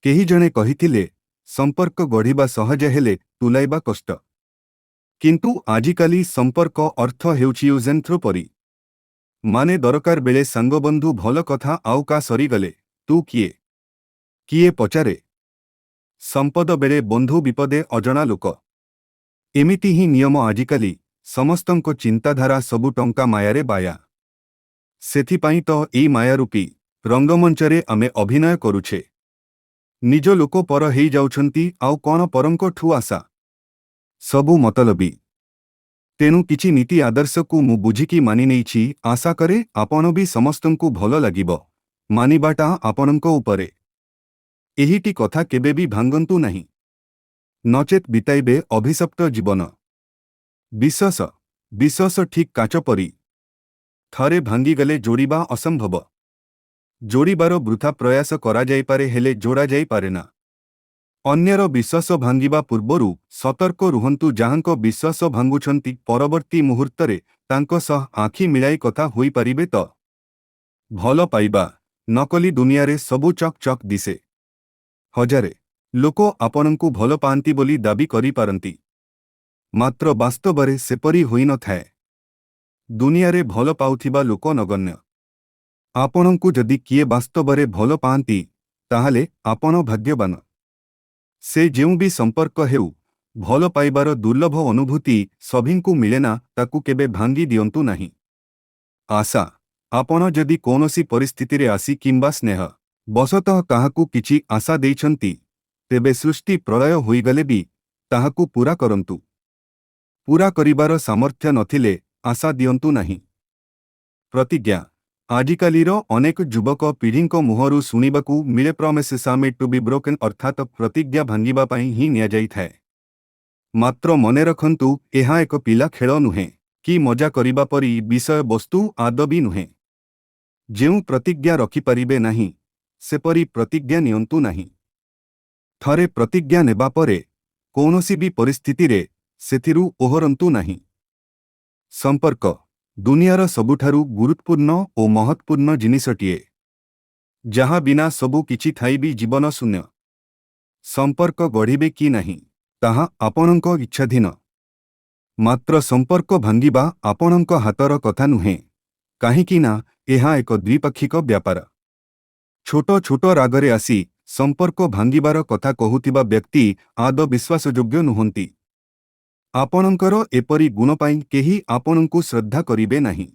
କେହି ଜଣେ କହିଥିଲେ, ସମ୍ପର୍କ ଗଢ଼ିବା ସହଜ ହେଲେ ତୁଲାଇବା କଷ୍ଟ। କିନ୍ତୁ ଆଜିକାଲି ସମ୍ପର୍କ ଅର୍ଥ ହେଉଛି ୟୁଜ୍ ଆଣ୍ଡ ଥ୍ରୋ ପରି। ମାନେ ଦରକାର ବେଳେ ସାଙ୍ଗବନ୍ଧୁ, ଭଲ କଥା ଆଉ କା ସରିଗଲେ ତୁ କିଏ, କିଏ ପଚାରେ? ସମ୍ପଦ ବେଳେ ବନ୍ଧୁ, ବିପଦେ ଅଜଣା ଲୋକ। ଏମିତି ହିଁ ନିୟମ। ଆଜିକାଲି ସମସ୍ତଙ୍କ ଚିନ୍ତାଧାରା ସବୁ ଟଙ୍କା ମାୟାରେ ବାୟା। ସେଥିପାଇଁ ତ ଏଇ ମାୟାରୂପୀ ରଙ୍ଗମଞ୍ଚରେ ଆମେ ଅଭିନୟ କରୁଛେ। ନିଜ ଲୋକ ପର ହେଇଯାଉଛନ୍ତି, ଆଉ କଣ ପରଙ୍କଠୁ ଆଶା? ସବୁ ମତଲବୀ। ତେଣୁ କିଛି ନୀତି ଆଦର୍ଶକୁ ମୁଁ ବୁଝିକି ମାନିନେଇଛି। ଆଶା କରେ ଆପଣ ବି ସମସ୍ତଙ୍କୁ ଭଲ ଲାଗିବ। ମାନିବାଟା ଆପଣଙ୍କ ଉପରେ। ଏହିଟି କଥା କେବେ ବି ଭାଙ୍ଗନ୍ତୁ ନାହିଁ, ନଚେତ୍ ବିତାଇବେ ଅଭିଶପ୍ତ ଜୀବନ। ବିଶ୍ୱାସ। ବିଶ୍ୱାସ ଠିକ୍ କାଚ ପରି। ଥରେ ଭାଙ୍ଗିଗଲେ ଯୋଡ଼ିବା ଅସମ୍ଭବ। ଯୋଡ଼ିବାର ବୃଥା ପ୍ରୟାସ କରାଯାଇପାରେ, ହେଲେ ଯୋଡ଼ାଯାଇପାରେନା। ଅନ୍ୟର ବିଶ୍ୱାସ ଭାଙ୍ଗିବା ପୂର୍ବରୁ ସତର୍କ ରୁହନ୍ତୁ। ଯାହାଙ୍କ ବିଶ୍ୱାସ ଭାଙ୍ଗୁଛନ୍ତି, ପରବର୍ତ୍ତୀ ମୁହୂର୍ତ୍ତରେ ତାଙ୍କ ସହ ଆଖି ମିଳାଇ କଥା ହୋଇପାରିବେ ତ? ଭଲ ପାଇବା। ନକଲି ଦୁନିଆରେ ସବୁ ଚକ୍ ଚକ୍ ଦିଶେ। ହଜାରେ ଲୋକ ଆପଣଙ୍କୁ ଭଲ ପାଆନ୍ତି ବୋଲି ଦାବି କରିପାରନ୍ତି। ମାତ୍ର ବାସ୍ତବରେ ସେପରି ହୋଇନଥାଏ। ଦୁନିଆରେ ଭଲ ପାଉଥିବା ଲୋକ ନଗଣ୍ୟ। ଆପଣଙ୍କୁ ଯଦି କିଏ ବାସ୍ତବରେ ଭଲ ପାଆନ୍ତି, ତାହେଲେ ଆପଣ ଭାଗ୍ୟବାନ। ସେ ଯେଉଁ ବି ସମ୍ପର୍କ ହେଉ, ଭଲ ପାଇବାର ଦୁର୍ଲଭ ଅନୁଭୂତି ସଭିଙ୍କୁ ମିଳେନା। ତାକୁ କେବେ ଭାଙ୍ଗି ଦିଅନ୍ତୁ ନାହିଁ। ଆଶା। ଆପଣ ଯଦି କୌଣସି ପରିସ୍ଥିତିରେ ଆସି କିମ୍ବା ସ୍ନେହ ବଶତଃ କାହାକୁ କିଛି ଆଶା ଦେଇଛନ୍ତି, ତେବେ ସୃଷ୍ଟି ପ୍ରଳୟ ହୋଇଗଲେ ବି ତାହାକୁ ପୂରା କରନ୍ତୁ। ପୂରା କରିବାର ସାମର୍ଥ୍ୟ ନଥିଲେ ଆଶା ଦିଅନ୍ତୁ ନାହିଁ। ପ୍ରତିଜ୍ଞା। ଆଜିକାଲିର ଅନେକ ଯୁବକ ପିଢ଼ିଙ୍କ ମୁହଁରୁ ଶୁଣିବାକୁ ମିଳେ, "Promises are made to be broken", ଅର୍ଥାତ ପ୍ରତିଜ୍ଞା ଭାଙ୍ଗିବା ପାଇଁ ହିଁ ନିଆଯାଇଥାଏ। ମାତ୍ର ମନେ ରଖନ୍ତୁ, ଏହା ଏକ ପିଲା ଖେଳ ନୁହେଁ କି ମଜା କରିବା ପରି ବିଷୟବସ୍ତୁ ଆଦୌ ବି ନୁହେଁ। ଯେଉଁ ପ୍ରତିଜ୍ଞା ରଖିପାରିବେ ନାହିଁ, ସେପରି ପ୍ରତିଜ୍ଞା ନିଅନ୍ତୁ ନାହିଁ। ଥରେ ପ୍ରତିଜ୍ଞା ନେବା ପରେ କୌଣସି ବି ପରିସ୍ଥିତିରେ ସେଥିରୁ ଓହରନ୍ତୁ ନାହିଁ। ସମ୍ପର୍କ ଦୁନିଆର ସବୁଠାରୁ ଗୁରୁତ୍ୱପୂର୍ଣ୍ଣ ଓ ମହତ୍ତ୍ୱପୂର୍ଣ୍ଣ ଜିନିଷଟିଏ, ଯାହା ବିନା ସବୁ କିଛି ଥାଇ ବି ଜୀବନ ଶୂନ୍ୟ। ସମ୍ପର୍କ ଗଢ଼ିବେ କି ନାହିଁ, ତାହା ଆପଣଙ୍କ ଇଚ୍ଛାଧୀନ। ମାତ୍ର ସମ୍ପର୍କ ଭାଙ୍ଗିବା ଆପଣଙ୍କ ହାତର କଥା ନୁହେଁ, କାହିଁକି ନା ଏହା ଏକ ଦ୍ୱିପାକ୍ଷିକ ବ୍ୟାପାର। ଛୋଟ ଛୋଟ ରାଗରେ ଆସି ସମ୍ପର୍କ ଭାଙ୍ଗିବାର କଥା କହୁଥିବା ବ୍ୟକ୍ତି ଆଦୌ ବିଶ୍ୱାସଯୋଗ୍ୟ ନୁହନ୍ତି। ଆପଣଙ୍କର ଏପରି ଗୁଣ ପାଇଁ କେହି ଆପଣଙ୍କୁ ଶ୍ରଦ୍ଧା କରିବେ ନାହିଁ।